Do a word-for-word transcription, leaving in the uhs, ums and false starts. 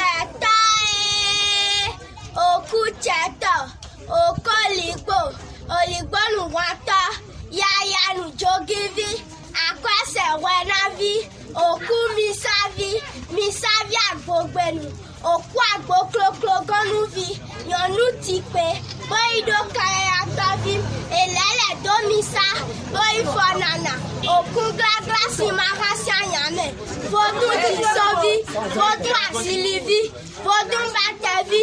Cɛtɔ́ e, òkú cɛtɔ́, òkó lǐgbó, olǐgbó nǔhwantɔ́, yaya nǔjógíví, akwɛ́sɛhwɛnáví, òkú mísáví, mísáví agbogbenu, òkú agbo kloklogɔ́núví, nyɔ̌nu tikpe, bó yi ɖó kayɛyatɔ́ví, è lɛ̌ lɛ̌ dó mísá, bó yi fɔ nana, òkúngláglá sin ma hán sín anyǎ mɛ, vodún jǐsɔ́ví, vodún asiliví, vodún batɛví.